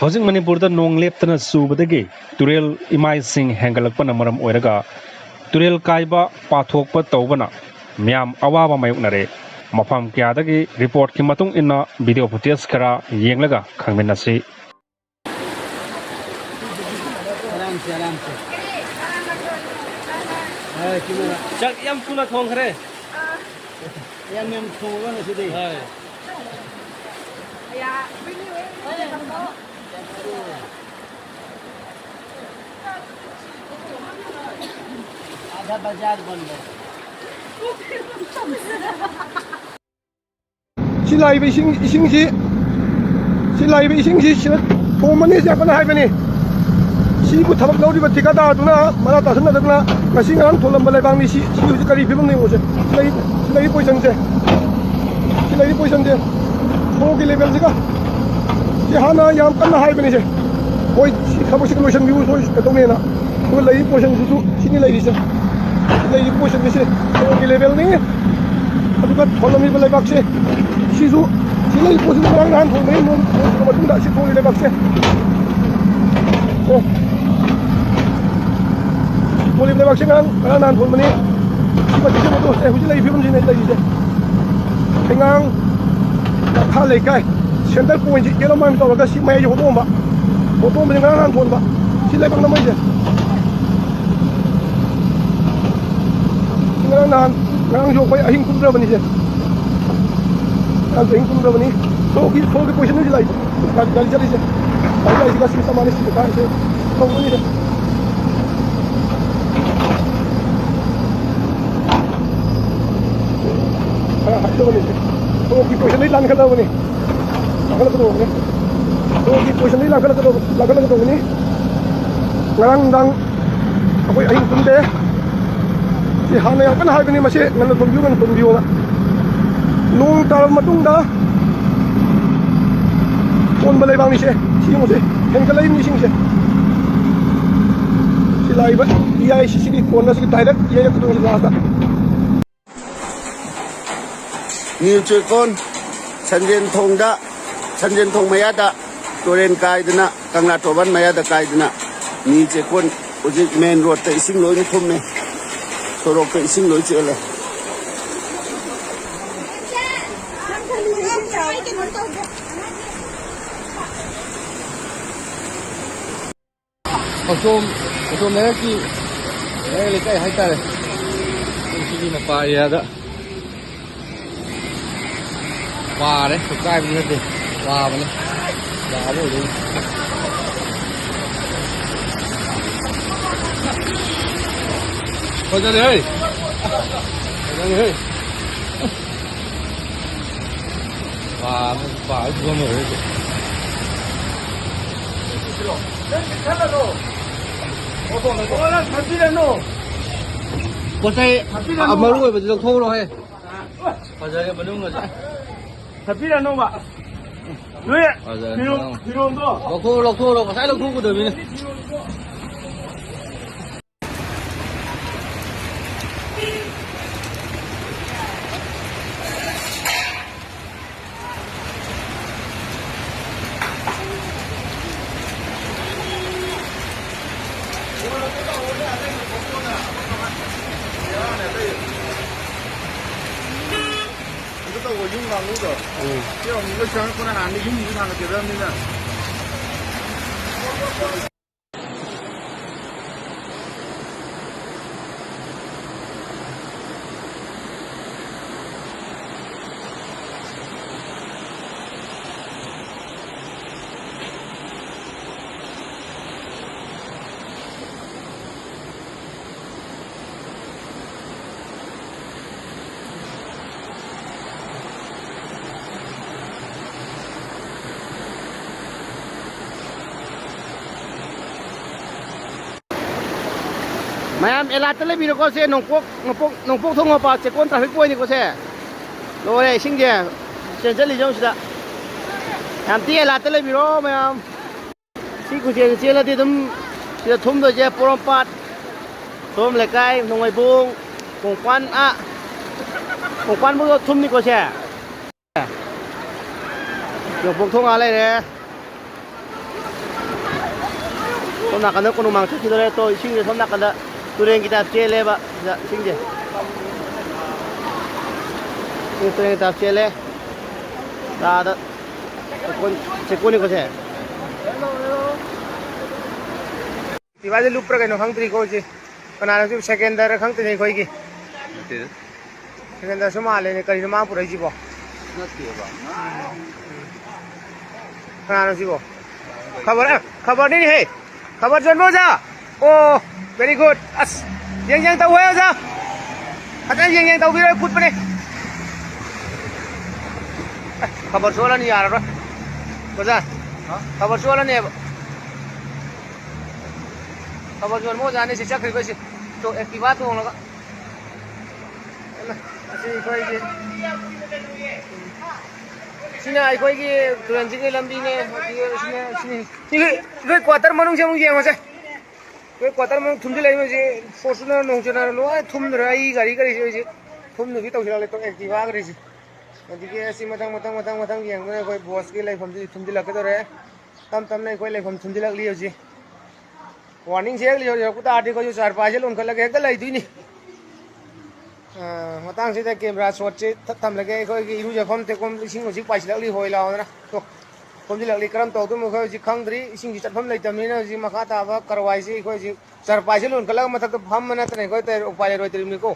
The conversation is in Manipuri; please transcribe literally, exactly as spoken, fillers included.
ꯍꯧꯖꯤꯛ ꯃꯅꯤꯄꯨꯔꯗ ꯅꯣꯡ ꯂꯦꯞꯇꯅ ꯆꯨꯕꯗꯒꯤ ꯇꯨꯔꯦꯜ ꯏꯃꯥꯏꯁꯤꯡ ꯍꯦꯟꯒꯠꯂꯛꯄꯅ ꯃꯔꯝ ꯑꯣꯏꯔꯒ ꯇꯨꯔꯦꯜ ꯀꯥꯏꯕ, ꯄꯥꯊꯣꯛꯄ ꯇꯧꯕꯅ ꯃꯤꯌꯥꯝ ꯑꯋꯥꯕ ꯃꯥꯌꯣꯛꯅꯔꯦ꯫ ꯃꯐꯝ ꯀꯌꯥꯗꯒꯤ ꯔꯤꯄꯣꯔꯠꯀꯤ ꯃꯇꯨꯡ ꯏꯟꯅ ꯚꯤꯗꯤꯑꯣ ꯐꯨꯇꯦꯖ ꯈꯔ ꯌꯦꯡꯂꯒ ꯈꯪꯃꯤꯟꯅꯁꯤ꯫ ꯆꯥꯛ ꯌꯥꯝ ꯊꯨꯅ ꯊꯣꯡꯈ꯭ꯔꯦ꯫ ꯌꯥꯝ ꯌꯥꯝ ꯊꯣꯡꯉꯒ ꯉꯁꯤꯗꯤ꯫ ꯍꯣꯏ꯫ आधा बाजार बंद है। ꯁꯤ ꯂꯥꯛꯏꯕ ꯏꯁꯤꯡ, ꯏꯁꯤꯡꯁꯤ, ꯁꯤ ꯂꯥꯛꯏꯕ ꯏꯁꯤꯡꯁꯤ ꯁꯤꯗ ꯊꯣꯝꯃꯅꯤ ꯁꯤ ꯌꯥꯝ ꯀꯟꯅ ꯍꯥꯏꯕꯅꯤ꯫ ꯁꯤꯕꯨ ꯊꯕꯛ ꯂꯧꯔꯤꯕ ꯊꯤꯀꯥꯗꯥꯔꯗꯨꯅ ꯃꯔꯥ ꯇꯥꯁꯤꯟꯅꯗꯅ ꯉꯁꯤ ꯉꯔꯥꯡ ꯊꯣꯜꯂꯝꯕ ꯂꯩꯕꯥꯛꯅꯤ꯫ ꯁꯤ, ꯁꯤ ꯍꯧꯖꯤꯛ ꯀꯔꯤ ꯐꯤꯕꯝꯅ ꯌꯦꯡꯉꯨꯁꯦ꯫ ꯁꯤ ꯂꯩ, ꯁꯤ ꯂꯩꯔꯤ ꯄꯣꯖꯤꯁꯟꯁꯦ꯫ ꯁꯤ ꯂꯩꯔꯤ ꯄꯣꯖꯤꯁꯟꯁꯦ꯫ ꯁꯣꯔꯣꯛꯀꯤ ꯂꯦꯚꯦꯜꯁꯤꯒ꯫ ꯁꯤ ꯍꯥꯟꯅ ꯌꯥꯝ ꯀꯟꯅ ꯍꯥꯏꯕꯅꯤꯁꯦ꯫ ꯍꯣꯏ, ꯁꯤ ꯊꯕꯛꯁꯤꯒ ꯂꯣꯏꯁꯤꯟꯕꯤꯌꯨ, ꯁꯣꯏ ꯀꯩꯗꯧꯅꯦꯅ꯫ ꯑꯗꯨꯒ ꯂꯩꯔꯤ ꯄꯣꯖꯤꯁꯟꯁꯤꯁꯨ ꯁꯤꯅꯤ ꯂꯩꯔꯤꯁꯦ꯫ ꯁꯤ ꯂꯩꯔꯤ ꯄꯣꯖꯤꯁꯟꯁꯦ ꯁꯤ ꯁꯣꯔꯣꯛꯀꯤ ꯂꯦꯚꯦꯜꯅꯤ꯫ ꯑꯗꯨꯒ ꯊꯣꯜꯂꯝꯃꯤꯕ ꯂꯩꯕꯥꯛꯁꯦ ꯁꯤꯁꯨ ꯁꯤ ꯂꯩꯔꯤ ꯄꯣꯖꯤꯁꯟ ꯉꯔꯥꯡ ꯅꯍꯥꯟ ꯊꯣꯟꯕꯅꯤ, ꯅꯣꯡ ꯆꯨꯔꯕ ꯃꯇꯨꯡꯗ ꯑꯁꯤ ꯊꯣꯜꯂꯤ ꯂꯩꯕꯥꯛꯁꯦ꯫ ꯑꯣ꯫ ꯊꯣꯜꯂꯤꯕ ꯂꯩꯕꯥꯛꯁꯦ ꯉꯔꯥꯡ, ꯉꯔꯥꯡ ꯅꯍꯥꯟ ꯊꯣꯟꯕꯅꯤ꯫ ꯁꯤ ꯃꯇꯤꯛꯁꯦ ꯃꯇꯣ-, ꯑꯦ, ꯍꯧꯖꯤꯛ ꯂꯩꯔꯤꯕ ꯐꯤꯕꯝꯁꯤꯅꯦ ꯂꯩꯔꯤꯁꯦ꯫ ꯍꯩꯉꯥꯡ, ꯃꯈꯥ ꯂꯩꯀꯥꯏ, ꯁꯦꯟꯇꯔ ꯄꯣꯏꯟꯁꯤ ꯌꯦꯂꯣ ꯃꯥꯏꯟ ꯇꯧꯔꯒ ꯁꯤ ꯃꯌꯥꯏꯁꯦ ꯍꯣꯇꯣꯛꯑꯝꯕ꯫ ꯍꯣꯇꯣꯛꯑꯝꯕꯁꯦ ꯉꯔꯥꯡ ꯅꯍꯥꯟ ꯊꯣꯟꯕ꯫ ꯁꯤ ꯂꯩꯕꯥꯛ ꯅꯝꯃꯛꯏꯁꯦ꯫ ꯁꯤ ꯉꯔꯥꯡ ꯅꯍꯥꯟ, ꯉꯔꯥꯡꯁꯨ ꯑꯩꯈꯣꯏ ꯑꯍꯤꯡ ꯇꯨꯝꯗ꯭ꯔꯕꯅꯤꯁꯦ꯫ ꯉꯔꯥꯡꯁꯨ ꯑꯍꯤꯡ ꯇꯨꯝꯗ꯭ꯔꯕꯅꯤ꯫ ꯁꯣꯔꯣꯛꯀꯤ, ꯁꯣꯔꯣꯛꯀꯤ ꯄꯣꯖꯤꯁꯟꯁꯤ ꯂꯥꯛꯏꯁꯦ꯫ ꯒꯥꯔꯤ, ꯒꯥꯔꯤ ꯆꯠꯂꯤꯁꯦ꯫ ꯒꯥꯔꯤ ꯂꯥꯛꯏꯁꯤꯒ ꯁꯤ ꯆꯞ ꯃꯥꯟꯅꯩ, ꯁꯤ ꯂꯩꯀꯥꯏꯁꯦ꯫ ꯇꯧꯕꯅꯤꯗ꯫ ꯈꯔ ꯍꯥꯏꯖꯕꯅꯤꯁꯦ꯫ ꯁꯣꯔꯣꯛꯀꯤ ꯄꯣꯖꯤꯁꯟꯗꯩ ꯂꯥꯟꯈꯠꯂꯕꯅꯤ꯫ ꯂꯥꯟꯈꯠꯂꯛꯀꯗꯧꯕꯅꯤ꯫ ꯁꯣꯔꯣꯛꯀꯤ ꯄꯣꯖꯤꯁꯟꯗꯩ ꯂꯥꯟꯈꯠꯂꯛꯀꯗꯧꯕ-, ꯂꯥꯟꯈꯠꯂꯛꯀꯗꯧꯕꯅꯤ꯫ ꯉꯔꯥꯡ ꯅꯨꯡꯗꯥꯡ ꯑꯩꯈꯣꯏ ꯑꯍꯤꯡ ꯇꯨꯝꯗꯦ꯫ ꯁꯤ ꯍꯥꯟꯅ ꯌꯥꯝ ꯀꯟꯅ ꯍꯥꯏꯕꯅꯤ ꯃꯁꯤ, "ꯉꯟꯅ ꯊꯣꯟꯕꯤꯌꯨ, ꯉꯟꯅ ꯊꯣꯟꯕꯤꯌꯨꯅ"꯫ ꯅꯣꯡ ꯇꯥꯔꯕ ꯃꯇꯨꯡꯗ ꯀꯣꯟꯕ ꯂꯩꯕꯥꯛꯅꯤꯁꯦ꯫ ꯁꯤ ꯌꯦꯡꯉꯨꯁꯦ, ꯍꯦꯟꯒꯠꯂꯛꯏꯕꯅꯤ ꯏꯁꯤꯡꯁꯦ꯫ ꯁꯤ ꯂꯥꯛꯏꯕ ꯏꯌꯥꯏ ꯁꯤꯁꯤꯒꯤ ꯀꯣꯟꯅ ꯁꯤꯒꯤ ꯗꯥꯏꯔꯦꯛ ꯏꯌꯥꯏ ꯈꯨꯗꯣꯡꯁꯤ ꯂꯥꯁꯇ꯫ ꯅ꯭ꯌꯨ ꯆꯦꯛꯀꯣꯟ ꯁꯟꯖꯦꯟ ꯊꯣꯡꯗ, ꯁꯟꯖꯦꯟ ꯊꯣꯡ ꯃꯌꯥꯗ ꯇꯨꯔꯦꯟ ꯀꯥꯏꯗꯅ, ꯀꯪꯂꯥ ꯇꯣꯔꯕꯥꯟ ꯃꯌꯥꯗ ꯀꯥꯏꯗꯅ, ꯃꯤ ꯆꯦꯛꯀꯣꯟ ꯍꯧꯖꯤꯛ ꯃꯦꯟ ꯔꯣꯗꯇ ꯏꯁꯤꯡ ꯂꯣꯏꯅ ꯊꯨꯝꯃꯦ, ꯁꯣꯔꯣꯛꯇ ꯏꯁꯤꯡ ꯂꯣꯏ ꯆꯦꯜꯂꯦ꯫ ꯑꯁꯣꯝ, ꯑꯁꯣꯝ ꯂꯩꯔꯛꯀꯤ ꯂꯩꯔꯛ ꯂꯩꯀꯥꯏ ꯍꯥꯏꯇꯥꯔꯦ, ꯑꯩꯈꯣꯏ ꯁꯤꯒꯤ ꯃꯄꯥ ꯑꯦꯔꯤꯌꯥꯗ꯫ ꯋꯥꯔꯦ, ꯀꯥꯏꯕꯗꯤ ꯅꯠꯇꯦ, ꯋꯥꯕꯅꯦ꯫ ꯋꯥꯕ ꯑꯣꯏꯗꯣꯏꯅꯤ꯫ ꯐꯖꯔꯦ ꯍꯦ꯫ ꯐꯖꯔꯦ ꯍꯦ꯫ ꯋꯥꯕ, ꯋꯥꯕ ꯐꯤꯕꯝ ꯑꯣꯏꯔꯦ ꯍꯧꯖꯤꯛ꯫ ꯄꯣꯠ ꯆꯩ ꯃꯔꯨ ꯑꯣꯏꯕꯗꯤ ꯂꯧꯊꯣꯛꯎꯔꯣ ꯍꯦ꯫ ꯐꯖꯔꯦ ꯃꯅꯨꯡꯒꯁꯦ꯫ ꯊꯛꯄꯤꯔꯅꯣꯕ꯫ ꯅꯣꯏ ꯐꯖꯔꯦ, ꯐꯤꯔꯣꯜ, ꯃꯅꯨꯡ꯫ ꯐꯤꯔꯣꯜꯗꯣ꯫ ꯂꯧꯊꯣꯛꯑꯣ, ꯂꯧꯊꯣꯛꯑꯣ, ꯉꯁꯥꯏ ꯂꯧꯊꯣꯛꯀꯗꯕꯅꯤꯅꯦ꯫ ꯑꯗꯨ ꯇꯧꯕ ꯌꯨꯝ ꯀꯥꯡꯕꯨꯗꯣ꯫ ꯎꯝ꯫ ꯁꯤ ꯑꯃꯨꯛ ꯂꯣꯏ ꯆꯪꯉꯛꯄꯅ ꯍꯥꯟꯅ ꯌꯨꯝꯁꯨ ꯊꯥꯡꯒꯠꯀꯗꯕꯅꯤꯅ꯫ ꯃꯌꯥꯝ ꯑꯦꯂꯥꯔꯠꯇ ꯂꯩꯕꯤꯔꯣꯀꯣ꯫ ꯁꯦ ꯅꯣꯡꯄꯣꯛ, ꯅꯣꯡꯄꯣꯛ, ꯅꯣꯡꯄꯣꯛ ꯊꯣꯡ ꯃꯄꯥ ꯆꯦꯛꯀꯣꯟ ꯇ꯭ꯔꯥꯐꯤꯛ ꯄꯣꯏꯟꯅꯤꯀꯣ ꯁꯦ꯫ ꯂꯣꯏꯔꯦ ꯏꯁꯤꯡꯁꯦ ꯆꯦꯟꯁꯤꯜꯂꯤꯁꯦ ꯌꯦꯡꯉꯨ ꯁꯤꯗ꯫ ꯌꯥꯝ ꯊꯤ ꯑꯦꯂꯥꯔꯠꯇ ꯂꯩꯕꯤꯔꯣ ꯃꯌꯥꯝ꯫ ꯁꯤ ꯈꯨꯆꯦꯟꯁꯦ ꯆꯦꯜꯂꯗꯤ ꯑꯗꯨꯝ ꯁꯤꯗ ꯊꯨꯝꯗꯣꯏꯁꯦ ꯄꯣꯔꯣꯝꯄꯥꯠ, ꯁꯣꯝ ꯂꯩꯀꯥꯏ, ꯅꯣꯡꯃꯩꯕꯨꯡ, ꯀꯣꯡꯄꯥꯟ, ꯑꯥ, ꯀꯣꯡꯄꯥꯟꯕꯨꯛ ꯊꯨꯝꯅꯤꯀꯣ ꯁꯦ꯫ ꯌꯣꯡꯄꯣꯛ ꯊꯣꯡ ꯑꯥ ꯂꯩꯔꯦ꯫ ꯅꯥꯀꯟꯗ ꯀꯣꯅꯨꯡꯃꯥꯡ ꯆꯠꯈꯤꯗꯣꯔꯦ꯫ ꯇꯣ, ꯏꯁꯤꯡꯁꯦ ꯁꯣꯝ ꯅꯥꯀꯟꯗ ꯇꯨꯔꯦꯟꯒꯤ ꯇꯥꯏꯞ ꯆꯦꯜꯂꯦꯕ꯫ ꯁꯤꯗ ꯏꯁꯤꯡꯁꯦ, ꯁꯤ ꯇꯨꯔꯦꯟꯒꯤ ꯇꯥꯏꯞ ꯆꯦꯜꯂꯦ꯫ ꯑꯥꯗ ꯆꯦꯛꯀꯣꯟ, ꯆꯦꯛꯀꯣꯟꯅꯤꯀꯣ ꯁꯦ꯫ ꯗꯤꯚꯥꯏꯁꯁꯦ ꯂꯨꯞꯄ꯭ꯔꯥ ꯀꯩꯅꯣ ꯈꯪꯗ꯭ꯔꯤꯀꯣ ꯍꯧꯖꯤꯛ꯫ ꯀꯅꯥꯅꯣ ꯁꯤ ꯁꯦꯀꯦꯟꯗꯔ ꯈꯪꯗꯦꯅꯦ ꯑꯩꯈꯣꯏꯒꯤ꯫ ꯅꯠꯇꯦꯗ꯫ ꯁꯦꯀꯦꯟꯗꯔꯁꯨ ꯃꯥꯜꯂꯦꯅꯦ꯫ ꯀꯔꯤꯅꯣ ꯃꯥ ꯄꯨꯔꯛꯏꯁꯤꯕꯣ? ꯅꯠꯇꯦꯕ꯫ ꯀꯅꯥꯅꯣ ꯁꯤꯕꯣ? ꯈꯕꯔ, ꯑꯦ, ꯈꯕꯔꯅꯤꯅꯦꯍꯦ꯫ ꯈꯕꯔ ꯆꯣꯟꯕ ꯑꯣꯖꯥ꯫ ꯑꯣ, very good꯫ ꯑꯁ, ꯌꯦꯡ ꯌꯦꯡ ꯇꯧꯋꯦ ꯑꯣꯖꯥ꯫ ꯐꯖꯅ ꯌꯦꯡ ꯌꯦꯡ ꯇꯧꯕꯤꯔꯣ, ꯀꯨꯠꯄꯅꯦ꯫ ꯑꯁ, ꯈꯕꯔ ꯆꯣꯜꯂꯅꯤ, ꯌꯥꯔꯔꯣꯏ꯫ ꯑꯣꯖꯥ, ꯈꯕꯔ ꯆꯣꯜꯂꯅꯦꯕ꯫ ꯈꯕꯔ ꯆꯣꯟꯕ ꯑꯣꯖꯥꯅꯤ ꯁꯤ ꯆꯠꯈ꯭ꯔꯤꯕꯁꯤ꯫ ꯇꯣ, ꯑꯦꯛꯇꯤꯚꯥ ꯇꯣꯡꯂꯒ꯫ ꯑꯁꯤ ꯑꯩꯈꯣꯏꯒꯤ, ꯁꯤꯅ ꯑꯩꯈꯣꯏꯒꯤ ꯇꯨꯔꯦꯟꯁꯤꯒꯤ ꯂꯝꯕꯤꯅꯦ꯫ ꯁꯤꯅ, ꯁꯤꯅꯤ꯫ ꯁꯤꯒꯤ, ꯑꯩꯈꯣꯏ ꯀ꯭ꯋꯥꯇꯔ ꯃꯅꯨꯡꯁꯦ ꯑꯃꯨꯛ ꯌꯦꯡꯉꯁꯦ꯫ ꯑꯩꯈꯣꯏ ꯀ꯭ꯋꯥꯇꯔ ꯃꯅꯨꯡ ꯊꯨꯝꯖꯤꯜꯂꯛꯏ ꯍꯧꯖꯤꯛ꯫ ꯐꯣꯔꯆꯨꯅꯔ ꯅꯣꯡꯆꯨꯅꯔ ꯂꯣꯏ ꯊꯨꯝꯗ꯭ꯔꯦ꯫ ꯑꯩ ꯒꯥꯔꯤ, ꯒꯥꯔꯤꯁꯦ ꯍꯧꯖꯤꯛ ꯊꯨꯝꯗꯨꯒꯤ ꯇꯧꯁꯤꯜꯂꯛꯂꯦ꯫ ꯇꯣ, ꯑꯦꯛꯇꯤꯚꯥ ꯒꯥꯔꯤꯁꯦ꯫ ꯑꯗꯒꯤ ꯑꯁꯤ ꯃꯊꯪ, ꯃꯊꯪ, ꯃꯊꯪ, ꯃꯊꯪ ꯌꯦꯡꯕꯗ ꯑꯩꯈꯣꯏ ꯕꯣꯁꯀꯤ ꯂꯩꯐꯝꯁꯤ ꯊꯨꯝꯖꯤꯜꯂꯛꯀꯗꯧꯔꯦ꯫ ꯇꯞ ꯇꯞꯅ ꯑꯩꯈꯣꯏ ꯂꯩꯐꯝ ꯊꯨꯝꯖꯤꯜꯂꯛꯂꯤ ꯍꯧꯖꯤꯛ꯫ ꯋꯥꯔꯅꯤꯡꯁꯦ ꯍꯦꯛ ꯌꯧꯔꯛꯄ ꯇꯥꯔꯗꯤ ꯑꯩꯈꯣꯏꯁꯨ ꯆꯥꯔꯄꯥꯏꯁꯦ ꯂꯣꯟꯈꯠꯂꯒ ꯍꯦꯛꯇ ꯂꯩꯗꯣꯏꯅꯤ꯫ ꯑ, ꯃꯇꯥꯡꯁꯤꯗ ꯀꯦꯃꯦꯔꯥ ꯁꯣꯠꯁꯦ ꯊ-, ꯊꯝꯂꯒꯦ꯫ ꯑꯩꯈꯣꯏꯒꯤ ꯏꯔꯨꯖꯐꯝ ꯇꯦꯛꯐꯝ ꯏꯁꯤꯡ ꯍꯧꯖꯤꯛ ꯄꯥꯏꯁꯤꯜꯂꯛꯂꯤ, ꯍꯣꯏ ꯂꯥꯎꯗꯅ꯫ ꯇꯣ, ꯊꯨꯝꯖꯤꯜꯂꯛꯂꯤ꯫ ꯀꯔꯝ ꯇꯧꯗꯣꯏꯅꯣ ꯑꯩꯈꯣꯏ ꯍꯧꯖꯤꯛ ꯈꯪꯗ꯭ꯔꯤ꯫ ꯏꯁꯤꯡꯁꯤ ꯆꯠꯐꯝ ꯂꯩꯇꯕꯅꯤꯅ ꯍꯧꯖꯤꯛ ꯃꯈꯥ ꯇꯥꯕ ꯀꯔꯋꯥꯏꯁꯤ ꯑꯩꯈꯣꯏ ꯍꯧꯖꯤꯛ ꯆꯥꯔꯄꯥꯏꯁꯦ ꯂꯣꯟꯈꯠꯂꯒ ꯃꯊꯛꯇ ꯐꯝꯕ ꯅꯠꯇꯅ ꯑꯩꯈꯣꯏ ꯎꯄꯥꯏ ꯂꯩꯔꯣꯏꯗꯧꯔꯤꯕꯅꯤꯀꯣ꯫